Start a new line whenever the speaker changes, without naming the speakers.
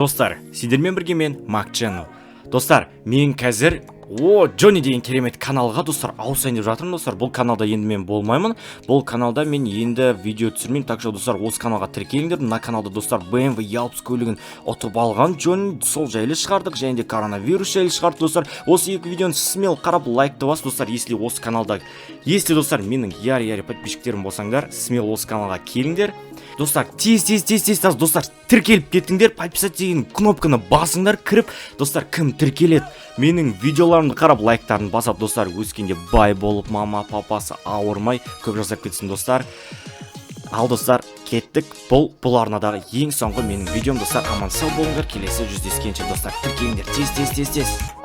Достар, сендермен бірге мен, Мак Channel. Достар, мен қазір о Джонни деген керемет каналға, достар, ауысайын деп жатырмын. Достар, бұл каналда енді мен болмаймын, бұл каналда мен енді видео түсірмеймін. Так что, достар, осы каналға тіркеліңдер. Мына каналда, достар, BMW E60 көлігін ұтып алған Джонни, сол жайлы шығардық және де коронавирус жайлы шығардық. Достар, осы екі видеоны смело қарап, лайкты бас. Достар, если осы каналда, если, достар, менің яри яри подписчиктерім болсаңдар, смело осы каналға келіңдер. Достар, тез, тез, тез, тез, тез, достар, тіркеліп кетіңдер, подписать деген кнопканы басыңдар кіріп. Достар, кім тіркеледі, менің видеоларымды қарап, лайктарын басады, достар, өскенде бай болып, мама папасы ауырмай, көп жасап кетсін, достар. Ал, достар, кеттік. Бұл арнадағы ең соңғы менің видеом. Достар, аман сау болыңдар, келесі жүздескенше. Достар, тіркеліңдер, тез, тез, тез, тез.